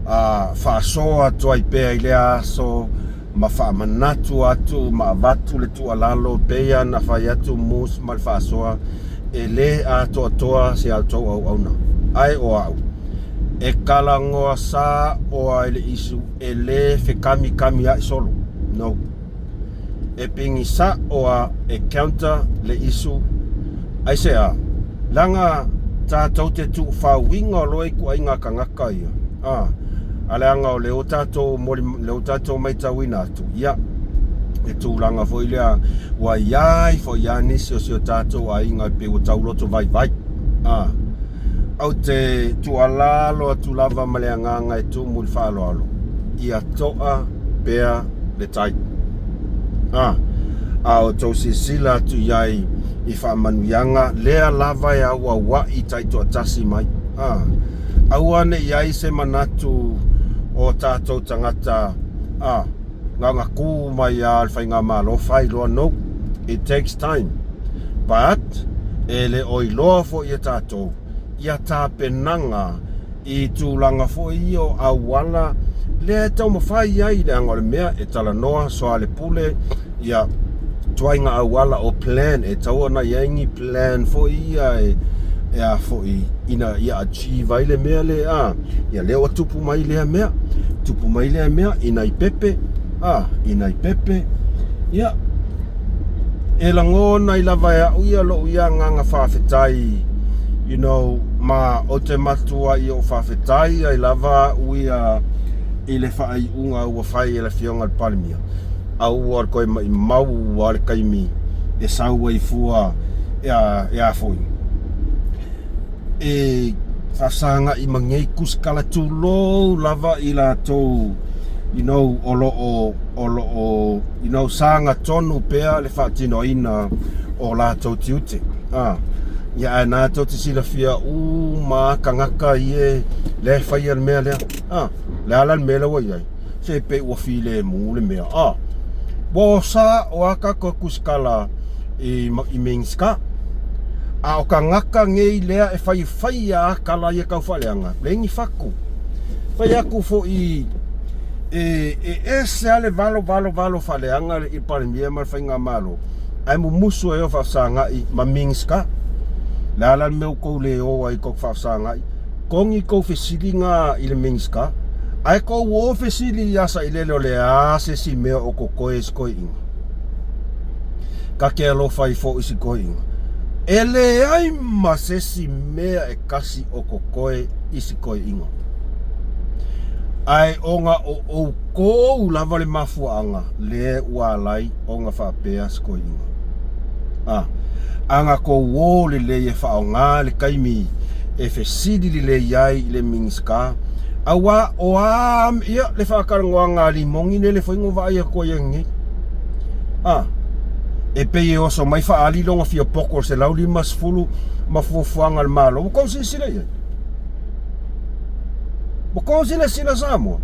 a faasoa atu ai pea i lea aso ma faamanatu atu ma avatu le tuualalo pei lava ona fai atu Moose ma le faasoa e le atoatoa si a outou auauna. Ae o au, e talanoa saoa i le issue e le fekamikamiaʻi solo. No. E pigi sa'o a e counter le issue. Aisea? Leaga tatou te tuufauina loa i kuaiga kagaka ia, a, a leaga o lea ua tatou moli, lea ua tatou maitauina atu, ia, le tulaga foi lea ua iai foi a nisi o si o tatou aiga e pei ua tauloto vaivai, a. Ou te tuualalo atu lava ma le agaga e tumu i le faaaloalo, ia to'a pea le tai. A, a outou silasila atu i ai i faamanuiaga, lea lava e auaua'i taitoatasi mai. A, aua ne i ai se manatu o tatou tagata, a, na ona kū mai lava o le faigamalo fai loa, no, it takes time. But, e le o iloa foi e tatou ia tapenaga i tulaga foi ia o auala lea e taumafai ai leaga o le mea e talanoa soalepule ia tuaiga auala o plan e tatau ona i ai ni plan foi ia e e a foi ina ia achieve ai le mea lea a ia lea ua tupu mai lea mea tupu mai lea mea i nai pepe a i nai pepe ia E lagona ai lava e a'u ia lo'u ia agaga faafetai, you know, ma ou te matua i o'u faafetai ai lava a'u ia i le faaiuga ua fai e le Afioga i le Palemia, aua le toe maimau a le taimi e sau ai fua e a, e a foi. e faafesagai ma nei kusikala tulou lava i latou you know, o lo o, o lo o you know, sagatonu pea le faatinoina o latou tiute. Ah, ia ae na tou te silafia uma tagata ia lea e faia le mea lea. Ah, le a la le mea lea ua i ai? Se pei ua filemu le mea. Ah, ua sa o a tatou kusikala i, i Minska. A o tagata nei lea e faifaia a tala ia tau faaleaga, leai ni fatu. Fai atu foi e, e ese a le valo valo valo faaleaga i le Palemia ma le Faigamalo, ae mumusu ai o faafesagai ma Minska. Le a la le mea ua tou le o ai tou faafesagai? Togi tou fesiliga i le Minska, ae tou o fesili ia Sailele o le a se isi mea o totoe i si toeaina. Ta te alofa ai foi i si toeaina. E leai ma se isi mea e tasi o totoe i si toeaina. Ae ona o outou lava le mafuaaga lea ua ala ai ona faapea si toeaina. A, a na tou o lelei e faaaoga le taimi e fesili lelei ai i le Minisita, auā o a ia le faatalanoaga a Limoni lele foi na ou vaai atu ai ananei. A, e pei e oso mai faaali lona fia poto i le 150 ma fuafuaga a le Malo. Ua tou silasila i ai? Ua tou silasila Samoa?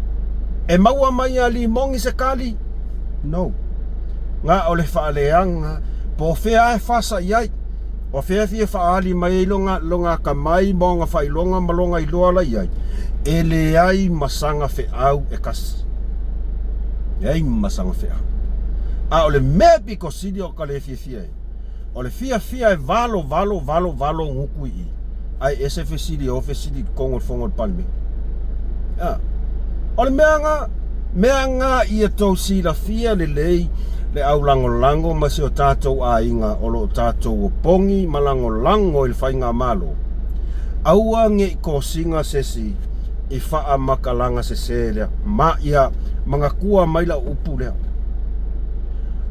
E maua mai ia Limoni se tali? No. Na o le faaleaga po o fea e fasa i ai. O fea e fia faaali mai ai lona, lona atamai ma ona faailoga ma lona iloa la i ai. E leai ma sana feau e tasi. Leai ma sana feau. A o le mea pito sili o ka le fiafia ai, o le fiafia e valo valo valo valo gutu i i, ae ese fesili e o fesili i totonu o le fono a le Palemene. A, o le mea na, mea na ia tou silafia lelei le au lagolago ma si o tatou aiga o lo o tatou opogi ma lagolago i le faigamalo, aua ne i kosina se isi i faamatalaga sese lea. Ma ia manatua mai lau upu lea,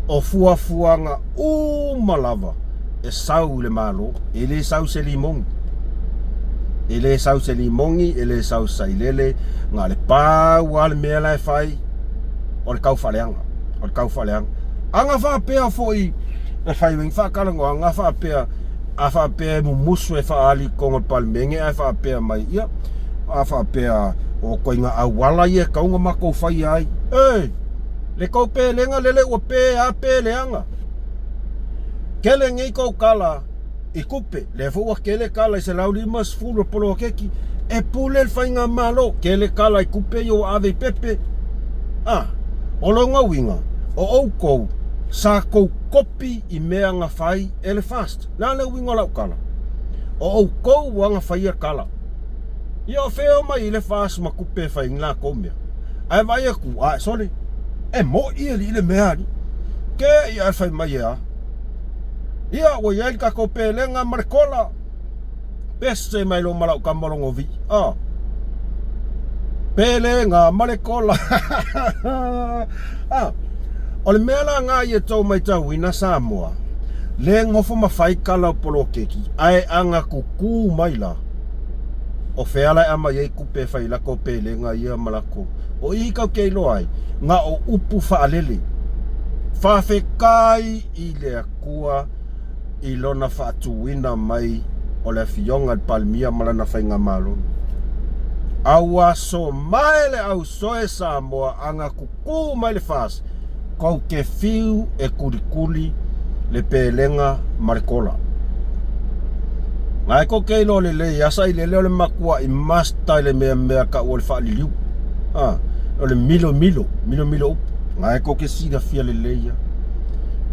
o fuafuaga uma lava e sau i le Malo, e le sau se limoni. E le sau se limoni, e le sau se sailele, na o le pau lava le mea la e fai, o le tau faaleaga, o le tau faaleaga. A na faapea foi e fai mai faatalanoaga faapea, a faapea e mumusu e faaali i totonu o le Palemene ae faapea mai, ia, a faapea o ituaiga auala ia e tatau ona matou faia ai. Ei! Le tou pelega lele ua pe a pe leaga. Tele nei tou tala i tupe, lea foi ua tele tala i 150 o le poloketi, e pule le faigamalo, tele tala i tupe ia ua ave i pepe. A, o lona uiga, o outou sa tou kopi i mea na fai e le FAST. Le a le uiga o lau tala? O outou ua na faia tala. Ia o fea o mai i le FAST ma tupe e fai ai latou mea? Ae vaai atu, ae sole, e mo'i alii le mea alii. Ke ia e fai mai e a? Ia, ua i ai le tatou pelega ma le kola. Pese mai lo ma lau tama logo vi. Ah. Pelega ma le kola. ah. O le mea la ngā ia tou maitauina Samoa, le nofo ma fai kala o poloketi, ae aga kukū mai la. O fea la e aumai ai tupe e fai lako pelega ia ma lako. O i kau ke iloa ai, na o upu faalele. Faafetai i le Atua i lona faatuina mai o le Afioga i le Palemia ma lana faigamalo. A ua aso mae le ausoe Samoa aga kukū mai le FAST Kou te whiu e kulikuli le pelega ma le kola. Ngae ko ke iloa lelei asa i lele o le makuaʻi masta i le mea mea ka ua le faaliliu. A, o le milo milo, milo milo upu. Ngae ko ke silafia lelei ia.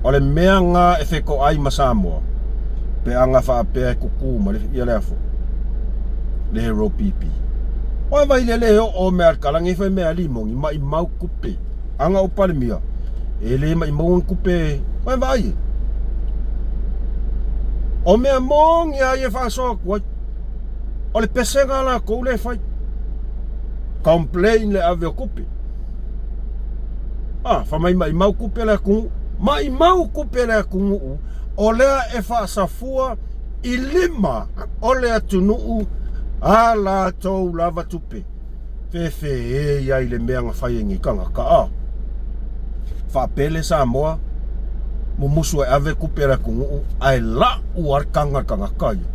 O le mea nga e fetoai ma Samoa, pe aga faapea e kuku ma le, ia le afo, le hero PP. Oe vai lele e oo mea al kalagi fai mea limoni, maimau kupe. Aga o Palemia, e le maimau ni kupe e vaai e. O mea moni a ia faasoa atu ai. O le pesega a latou lea e fai. Complain le ave o kupe. Ah, fai mai maimau kupe le atunuu. Maimau kupe le atunuu, o lea e faasafua i lima o le atunuu a latou lava tupe. Fefe ai le mea na fai e nei tagata a. Faapele Samoa, mumusu e ave tupe a le atunuu ae lau a le taga a le tagata ia.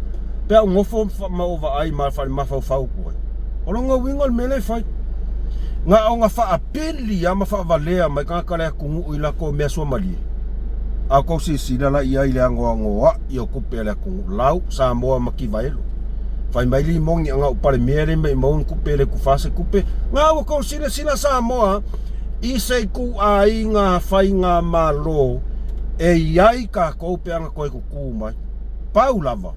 Pe a ou nofo ma ou vaai ma faale-mafaufau atu ai, o lona uiga o le mea lea e fai, na ona faapili lava ma faavalea mai tagata o le atunuu i latou mea suamalie. A outou silasila la i ai i le anoanoai o tupe a le atunuu, lau Samoa mativaelo. Fai mai limoni ana ou palemia le maimau ni tupe e le tufa se tupe. Na ua tou silasila Samoa i se ituaiga faigamalo e i ai tatou pe ana toe tutu mai. Pau lava,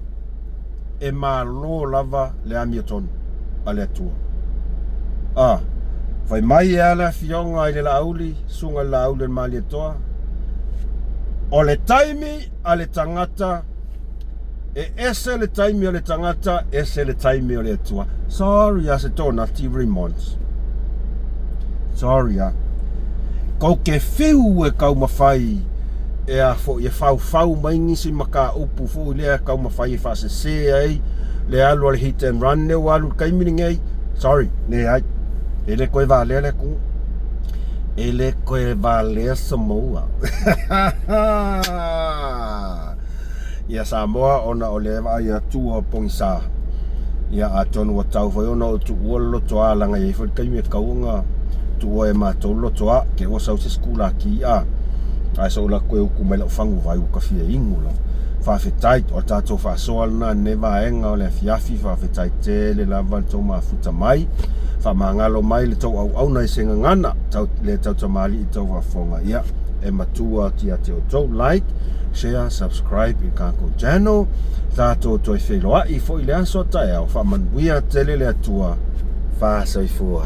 e malo lava le amiotonu a le Atua. A, fai mai e a le Afioga i le Laauli, Susuga i le Laauli o le Malietoa, o le taimi a le tagata E ese le taimi o le tagata, ese le taimi o le Atua. Sorry a se tonati Raymond. Sorry a. Kou ke whiu e taumafai e a foi e faufau mai nisi mataupu foi lea e taumafai e faasese ai le alu a le hit and run lea ua alu i le taimi lenei. Sorry, leai. E le toe valea le atunuu. E le toe valea Samoa. Ia Samoa ona o le vaai atu ua pogisa. Ia atonu ua tau foi ona ou tuua le lotoa leaga e i ai foi le taimi e tatau ona tuua e matou le lotoa te i ua sau se isi kulaki a ae se i ou alu atu e utu mai lau faguvai ua ta fia inu lava. Faafetai o le tatou faasoa lena i lenei vaega o le afiafi faafetai tele lava le tou mafuta mai faamagalo mai le tou auauna i se gagana tau le tautamalii tou faafofoga ia e matua atu ia te outou like share, subscribe i le tatou channel. Tatou toe feiloai foi le aso taeao. Faamanuia tele le Atua. Faasoifua.